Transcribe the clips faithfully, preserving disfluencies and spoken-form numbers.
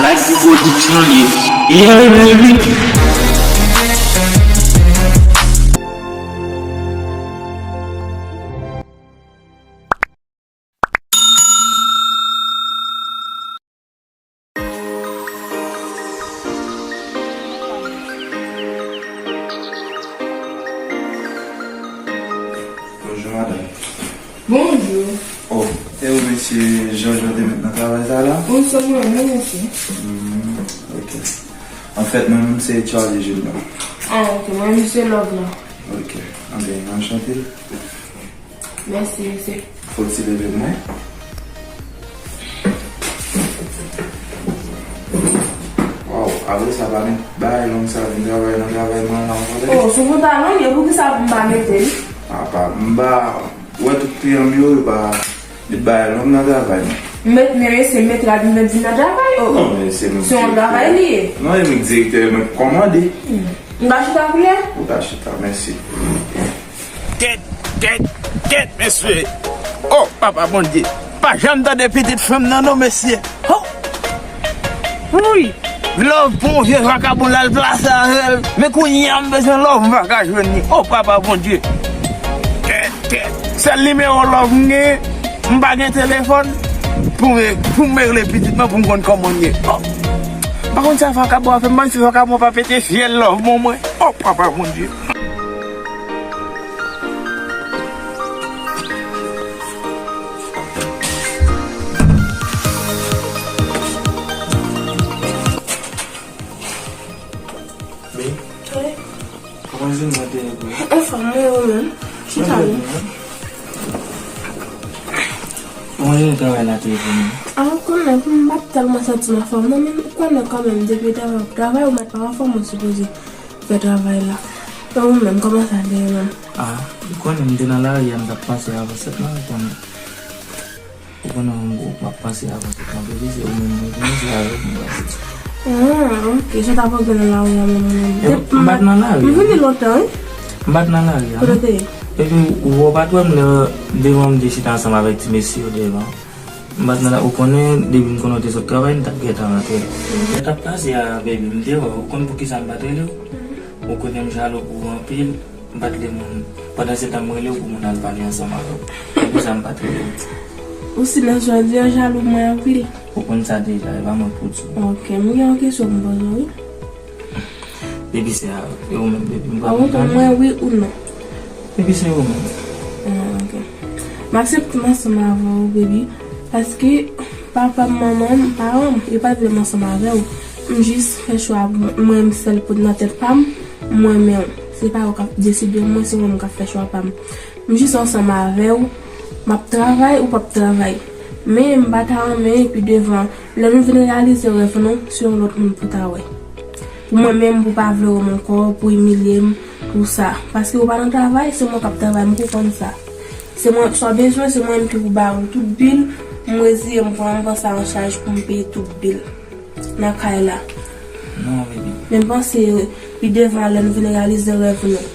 Like Google Dictionary. Yeah, baby. Bonjou, madanm. Bonjou. Oh, e ou, mesye Jean Jean te met nan travay sa la? Wi, se mwen menm, mesye. Hmm, ok. Anfèt, mwen menm se Charlie Junior. Ah, ok. Mwen menm se Love la. Ok. Anben, anchante. Mèsi, mesye. Fò w ti leve mwen. Waw, apre sa, pa met bagay long sa, vin travay nan travay mwen la, w konprann? Oh, sou pantalon, e poukisa pou m pa mete l? Apa, m pa wè tout kliyan m yo, yo pa met bagay long nan travay mwen. Met, men mesye, met rad, m met vin nan travay, oh. Non, men se mwen ki direktè. Se yon travay li ye. Non, e mwen ki direktè, e mwen ki kòmande. Hmm. M ka chita kounye a? Ou ka chita, mèsi. Kèt, kèt, kèt, mesye. Oh, papa Bondye. Pa janm tande pitit fanm nan non, mesye. Oh. Wi. Love pran yon vye vakabon la, l plase avè l. Men kounye a m bezwen Love, m pa ka jwenn li. Oh, papa Bondye. Kèt, kèt. Sèl nimewo Love m genyen. M pa gen telefòn pou m, pou m regle pitit mwen, pou m konn kòman l ye. Oh. M pa konn sa vakabon ap fè m, m panse vakabon pa pete fyèl Love ban mwen. Oh, papa Bondye. Wi. Kòman jounen an te ye pou ou? Anfòm, mwen, ou menm? Chita, wi. Kòman jounen travay la te ye pou nou? A, ou konnen, m pa t tèlman santi m anfòm, non, men ou konnen kanmenm, depi w travay, ou mèt pa anfòm, ou sipoze fè travay la. E ou menm, kòman sa te ye menm? A, ou konnen m te nan lari a, m t ap pase avan sèt la, ou konnen. Ou konnen m, m ap pase avan tout tan, baby, se ou menm mwen konnen, se avèk mwen pase. Ah, ok, sa t ap regle nan lari a menm, menm. E, m pa t nan lari a, non. M vini lontan, wi. M pa t nan lari a, non. Kote w te ye? Epi, ou, ou pa t wè m lè devan m te chita ansanm avèk ti mesye yo devan. M pa t nan la, ou konnen, depi m konnen w te sot travay, m t ap gentan rantre. Lè t ap pase a, baby, m te wè w, ou konn poukisa m pa t rele w? Ou konnen m jalou pou ou anpil. M pa t vle moun. Pandan se tan m rele w pou moun al pale ansanm avè w. Se pou sa m pa t rele w. Ou silans jodi a jalou mwen anpil. Ou konn sa deja, e pa mwen k pou di w. Ok, m gen yon kesyon pou m poze w, wi. Baby, se a, e ou menm, baby, m pa konn tande. A, ou pou mwen, wi ou non? Baby, se ou menm. Ah, ok. M aksepte m ansanm avè w, baby, paske papa m, manman m, paran m, yo pa t vle m ansanm avè w. M jis fè chwa mwen, mwen m sèl pou nan tèt pa m. M renmen w. Se pa yo k ap deside mwen, se mwen menm k ap fè chwa pa m. M jis ansanm avè w, m ap travay, ou p ap travay. Men m pa ta renmen pi devan, lè nou vin reyalize rèv nou, se yon lòt moun pou ta wè. Pou mwen menm, pou pa vle wè m ankò, pou imilye m, pou sa. Paske ou pa nan travay, se mwen k ap travay, m konprann sa. Se mwen, sa w bezwen, se mwen menm ki pou ba ou tout bil, m reziye m pran, m pran sa an chaj pou m peye tout bil nan kay la. Non, baby. Men m panse, pi devan, lè nou vin reyalize rèv nou,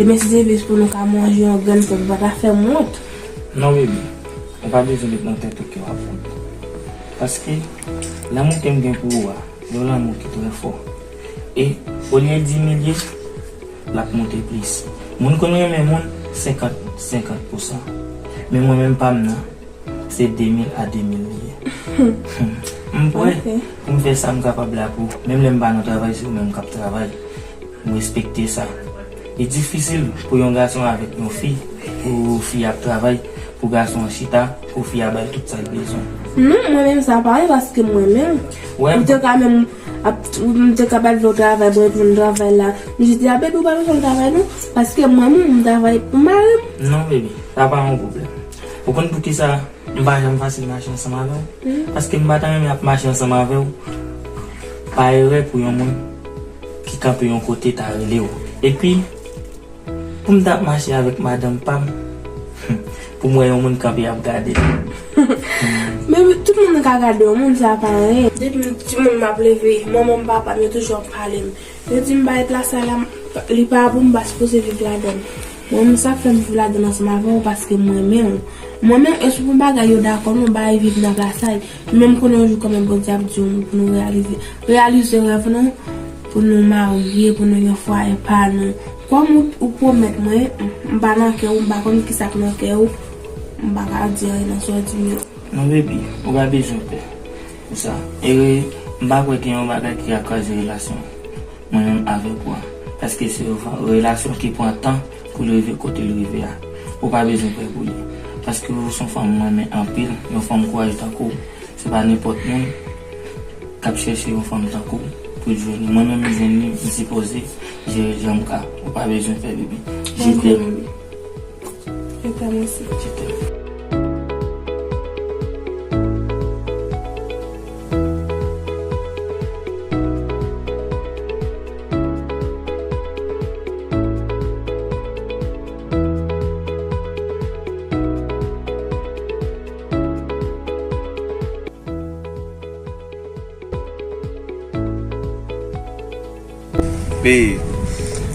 demen, si se jis pou nou ka manje yon grenn pòm, ou pa ta fè m wont. Non, baby. Ou pa bezwen met nan tèt ou ke w ap wont. Paske lanmou ke m gen pou ou a, yon lanmou ki trè fò. E olye l dimilye, l ap monte plis. Moun konn renmen moun senkant, senkant pousan. Men mwen menm pa m nan, se de mil a de mil li ye. M prè pou m fè sa m kapab la pou ou. Menm lè m pa nan travay, se ou menm k ap travay. M respekte sa. Li difisil pou yon gason avèk yon fi, pou fi ap travay, pou gason an chita, pou fi a bay tout sa l bezwen. Non, mwen menm sa pa ye, paske mwen menm, m te ka menm ap, m te ka pa t vle w travay, mwen vin travay la. M jis di, a, baby, ou pa bezwen m travay non, paske mwen menm, m travay pou mari m. Non, baby, sa pa yon pwoblèm. Ou konn poukisa m pa janm fasil mache ansanm avè w? Paske m pa ta renmen ap mache ansanm avè w pa erè pou yon moun ki kanpe yon kote ta rele w. Epi, pou m t ap mache avèk madanm pa m, pou m wè yon moun kanpe ap gade l. Men tout moun ka gade yon moun, sa pa anyen. Depi m timoun m ap leve, manman m, papa m, yo toujou ap pale m. Yo di m bay plas la, la, li pa pou m, m pa sipoze viv ladan l. Mwen menm, sa k fè m viv ladan l ansanm avè w, paske m renmen w. Mwen menm, e sou pou bagay yo dakò, nou bay viv nan plasay. Men m konnen yon jou kanmenm Bondye ap di yon mo pou nou reyalize. Reyalize rèv nou, pou nou marye, pou nou gen fwaye pa nou. Kòm ou, ou pwomèt mwen, m pa nan kè w, m pa konn kisa k nan kè w, m pa ka di anyen nan sa w di m yo. Non, baby, ou pa bezwen pè pou sa. E m pa kwè gen yon bagay ki ka kraze relasyon mwen menm avèk ou a. Paske se yon fa-, relasyon ki pran tan pou l rive kote l rive a. Ou pa bezwen pè pou li. Paske ou se yon fanm mwen renmen anpil, yon fanm kouraje tankou w. Se pa nenpòt moun k ap chèche yon fanm tankou w pou l jwenn li. Mwen menm, m jwenn li, m sipoze jere jan m ka. Ou pa bezwen pè, baby. Je t'aime. Je t'aime aussi. Je t'aime. Be,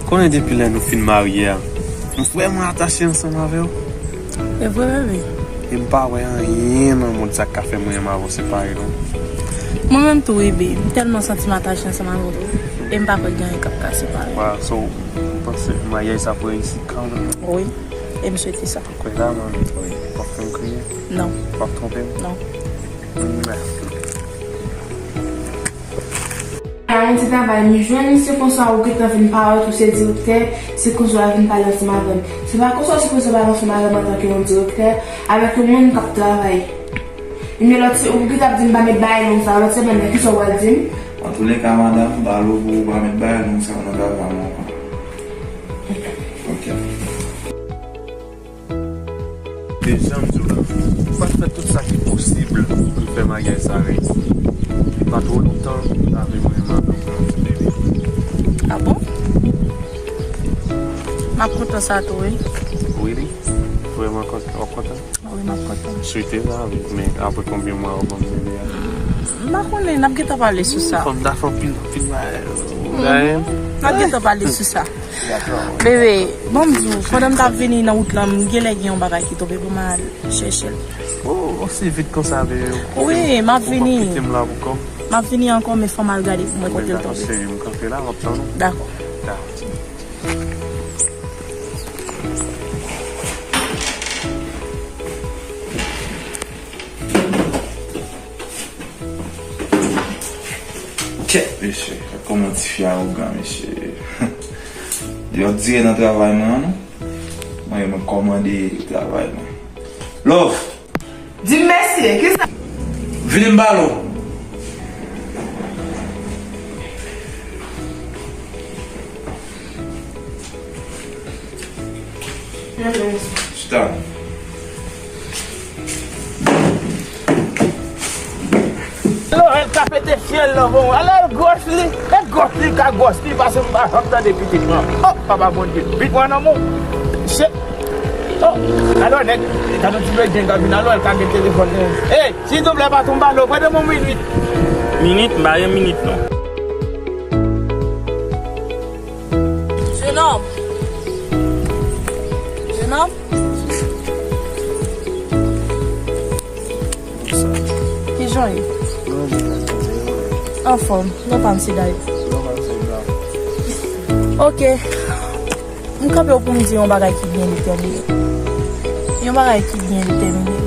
konnen depi lè nou fin marye a, m vrèman atache ansanm avè w. E vre, bebe. E m pa wè anyen nan mond sa k ka fè mwen renmen avè w separe, non. Mwen menm tou, wi, be. M tèlman santi m atache ansanm avè w tou. E m pa kwè gen anyen k ap ka separe. Wow, so, ou panse maryaj sa ap reyisi kanmenm? Wi, e m swete sa. Ou kwè sa, man? Wi. W ap fè m kriye? Non. W ap twonpe m? Non. Mèsi. Nan yon ti travay m jwenn, se konsa ou gentan vin parèt, ou se direktè, se konsa w al vin pale ansanm avè m. Se pa konsa w sipoze pale ansanm avè m antanke yon direktè, avèk yon moun k ap travay. Ebyen lòt se, ou gentan ap di m pa met bagay long sa, lòt semèn nan, kisa w pral di m? Antouleka, madanm, m pale w pou ou pa met bagay long sa nan travay mwen ankò. Ok. E jan m di w la, m pral fè tout sa ki posib pou m fè maryaj sa reyisi. Pa twò lontan, m ta vle mwen renmen avè w pou yon ti bebe. Ah bon? M ap kontan sa tou, wi. Really? Vrèman kontan? W ap kontan? Wi, m ap kontan. M swete sa, wi, men apre konbyen mwa w ban m bebe a? M pa konnen, n ap gentan pale sou sa. Fanm ta fè anpil, anpil bagay. N ap gentan pale sou sa. Bebe, bon, m di w, pandan m t ap vini nan wout lan, m genlè gen yon bagay ki tonbe pou m al chèche l. Oh, osi vit konsa, bebe. Wi, m ap vini. Ou p ap kite m la pou kò m? M ap vini ankò, men fò m al gade pou m wè kote l tonbe. Cheri, m kanpe la, m ap tann ou. Dakò. Dakò. Kèt, mesye, kòman tifi awogan, mesye. Yo dire nan travay mwen an, non? Mwen, mwen kòmande travay mwen. Love! Di m mèsi, kisa? Vini m pale w. Chita. Lorèl ka pete fyèl nan bon. Alò l gwòs li, e gwòs li ka gwòs li pase m pa janm tande pitit mwen. Oh, papa Bondye, pitit mwen nan men w. Shit. Oh, alò nèg, gade yon ti bèl gang k ap vin, alò l ka gen telefòn. Hey, silvouplè patwon, m pale w pandan yon minit. Minit? M pa gen minit non. Jenòm. Jenòm. Kijan w ye? Anfòm, non pa m se Dayou. Ok. M kanpe w pou m di yon bagay ki byen detèmine. Yon bagay ki byen detèmine.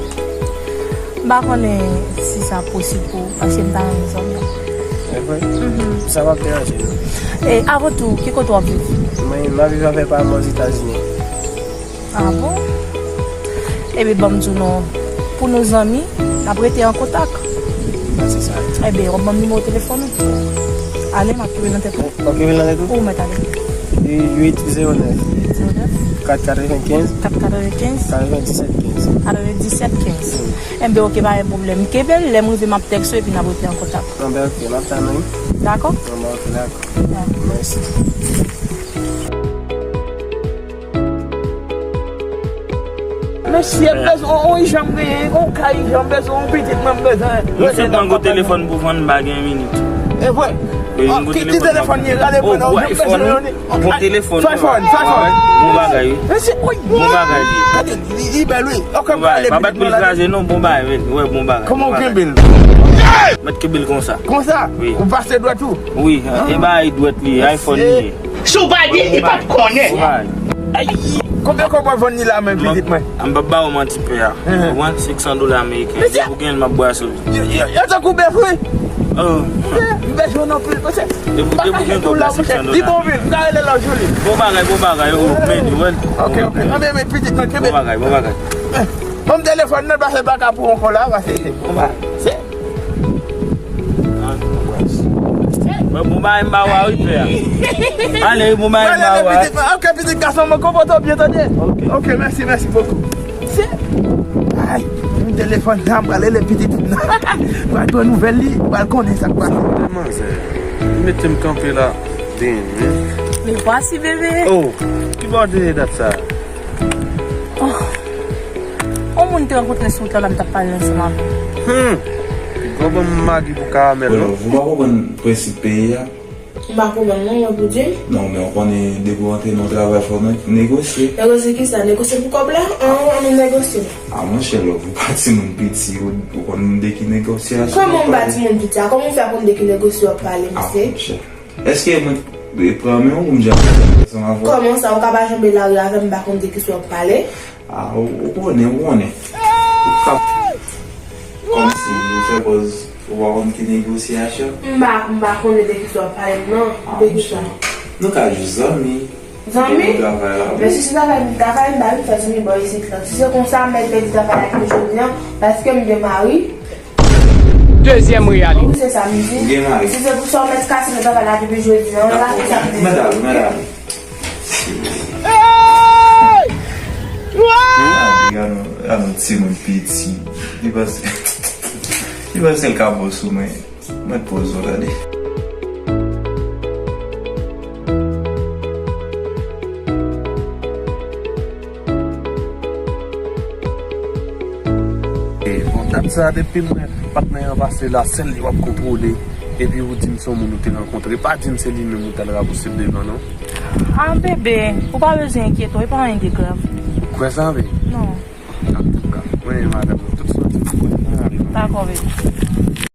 M pa konnen si sa posib pou ou, paske m ta renmen zanmi an. E vre? Mhm. Sa p ap deranje nou. E avan tou, ki kote w ap viv? Mwen, m ap viv avè paran mwen Ozetazini. Ah bon? Ebyen, ban m di w non. Pou nou zanmi, n ap rete an kontak. Mwen se sa. Ebyen, w ap ban m nimewo telefòn ou. Ale, m ap kenbe nan tèt ou. W ap kenbe l nan tèt ou? Ou mèt ale. Uit zewo nèf. Uit zewo nèf. Kat katrevenkenz. Kat katrevenkenz. Katrevenndisèt kenz. Katrevenndisèt kenz. Enben, oke, pa gen pwoblèm. Kenbe l, lè m rive, m ap tèks ou epi n ap rete an kontak. Enben, oke, m ap tann ou, wi. Dakò? Enben, oke, dakò. Mèsi. Mesye, m bezwen yon ijan m genyen, yon kay ijan m bezwen, yon pitit mwen m bezwen. Misye pran gwo telefòn pou vann, m pa gen minit. E vre? Ki telefòn ye? Gade mwen non. Bon telefòn. Fè fòn, fè fòn. Bon bagay wi. Mesye, wi. Bon bagay li. Gade, li bèl wi. Ok, pa bat pou li kraze non, bon bagay. Wè, bon bagay. Kòman w kenbe l? Mèt kenbe l konsa. Konsa? Wi. Ou pase dwèt ou? Wi, e bagay dwèt li, iPhone li ye. Si w pa di, li p ap konnen. Konbyen kòb w ap vann li la menm, pitit mwen? M p ap ba ou manti, pè a. Ou konprann? Senk san dola ameriken. Depi w gen l, m ap brase w. Yo tankou bèf wi. M bezwen w anpil. Depi w gen kòb la, senk san dola. Li bon vin, m ka rele lòt jou li. Bon bagay, bon bagay. Men li wè. Ok, ok. Anben, men pitit mwen, kenbe. Bon bagay, bon bagay. Ban m telefòn nan, pase pa ka pou ankò la, pase. Bon bagay. Mwen bon bagay m ba w a wi, pè a. Ale, bon bagay m ba w a. Ok, pitit gason mwen, konpòte w byen, tande. Ok, mèsi, mèsi bokou. Se, ay, m telefòn la, m pral rele pitit nan. Pral pran nouvèl li, pral konnen sa k pase. Manzè, li mete m kanpe la, den, men. Me voici, bébé. Oh, ki bò w te ye dat sa? Oh. On moun te rankontre sou wout la, la m t ap pale ansanm avè l. Hmm. Piga w ban m magi pou karamèl, non? Ou pa konprann prensip peyi a? M pa konprann non, mwen pou di m. Non, men w konnen depi w antre nan yon travay fò w negosye. Negosye kisa? Negosye pou kòb la? An, an nou negosye. A monchè, love, ou pa timoun piti, ou, ou konn de ki negosyasyon w ap pale. Kòman m pa timoun piti a? Kòman w fè konn de ki negosye w ap pale, mesye? A monchè. Èske mwen pran men w pou m janbe lari ansanm avè w? Kòman sa, ou ka pa janbe lari avè m, m pa konn de kisa w ap pale? A, ou, ou konnen, ou konnen. Ou ka kòmsi ou fè pòz ou pa konn ki negosyasyon. M pa, m pa konnen de kisa w ap pale, non. De kisa? Nou ka jis zanmi. Zanmi? Men si se travay, travay, m pa vin fè zanmi bò isit la. Si se konsa, m mèt pèdi travay la depi jodi a, paske m gen mari. Dezyèm reyalite. Wi, se sa m di. Ou gen mari? Si se pou sa, w mèt kase nan travay la depi jodi a. Dakò, mèt ale, mèt ale. Gade, gade yon timoun piti. Li panse, li panse l ka bon sou mwen. Mwen poze w tande. E, bon, dat sa, depi mwen patnè an pase la, sèl li w ap kontwole, epi ou di m se yon moun ou te rankontre, pa di m se li menm ou t al rabousi l devan, non. Ah, bebe, ou pa bezwen enkyete w, e pa anyen de grav. Ou kwè sa, wi? Non. Antouka, mwen, madanm, tout sòti pou mwen. Dakò, bebe.